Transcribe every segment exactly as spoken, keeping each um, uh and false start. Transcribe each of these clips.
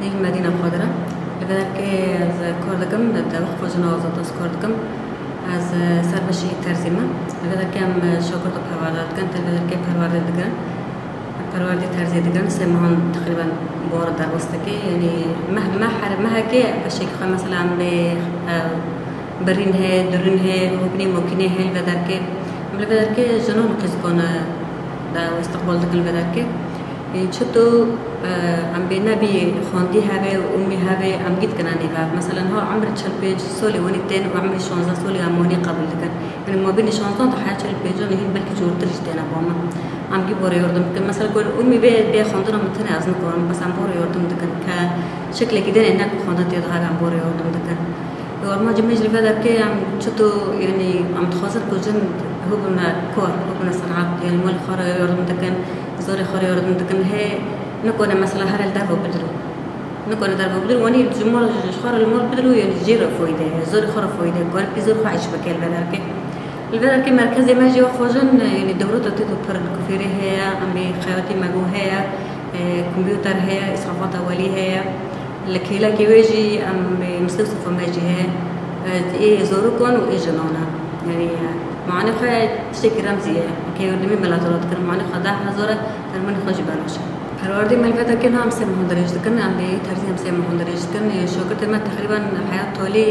Nîv Medîna Xwedir e. Li vê derkê ez kar dikim, di Weqfa Jina Azad ez kar dikim. Ez, e, serbeşî terzî me. Li vê derkê em, e, şagird û perwerde dikin, tê li vê derkê perwerde digirin. Perwerdî terzî digirin, sê mehan teqrîben bi wan re derbas dike. Yanî meh, meh her mehekê beşekî xwe, mesela em bê, e, birîn heye, durîn heye, hûbînê mokînê heye li vê derkê. Em li vê derkê jinan û qîzkan, e, de istiqbal dikin li vê derkê. Ê, çito, e, em bê nebî xwendî hebe û umî hebe, em gî dikine nîve. Mesela niha emrê çil pênc solê wenî tên û emrê şanzeh solê em wenî qebûl dikin. Yanî mabînê şanzeh ta heya çil pêncan hîn belkî zortir jî têne ba min. Em gî bo re yardim dikin. Mesela ku umî bê, bê xwendina min tune ez nikarim, bes em bo re yardim dikin. Ke şeklekî din ê ne ku xwendin tê de hebe em bo re yardim dikin. Armancê me jî li vê derkê em çito, yanî em dixwazin ku jin hû bibine kar, hû bibine seneat, yanî malê xwe re yardim dikin, zorê xwe re yardim dikin. Hê nikare mesela here li derve bidirin. Nikare derve bidirin, wanî ji mal, ji xwe re li mal bidirin û yanî jê re fayde heye, zorê xwe re fayde heye, kare pî zor xwe îş bike li vê derkê. Li vê derkê merkezê me jî wek xwe jin, yanî dewleta tê de pir in, kufêrê heye, em bê xeyatî me go heye, e, kompûter heye, îsrafata welî heye. Li kêlekê wê jî em, e, mistewsifa me jî heye. E, ê zarokan û ê jinan e. Yanî, e, manê xwe tiştekî remzî ye. Ke yordimî mileta re dikin, manê xwe deh hezar e, termûnê xwe jî belaş e. Perwerdî me li vê derkê niha em sê mehan dirêj dikin, em bê terzî em sê mehan dirêj dikin. E, şagirtê me teqrîben heya tolî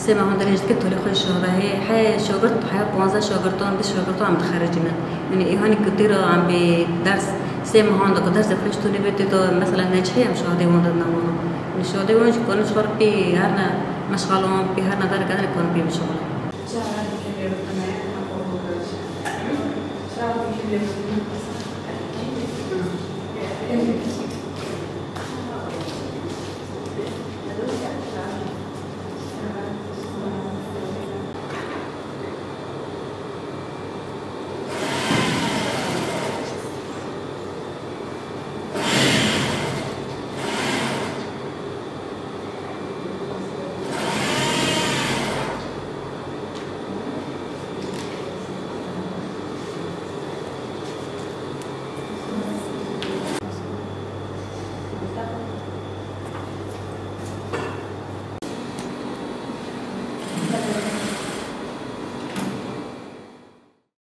sê mehan dirêj dike, tolî xwe jî şahda heye. He şagirt, heya panzdeh şagirtan, bîst şagirtan em dixericînin. Yanî, ê hanî ku tê re em bê ders sê mehan de ku ders de xwe ji tûnê bê tê de, mesela neçe em şahidê wan de nemano. Yanî şahidê wan jî karin ji xwe re pê herne meşxalan, pê herne derek, herne karin pê bişuxulin.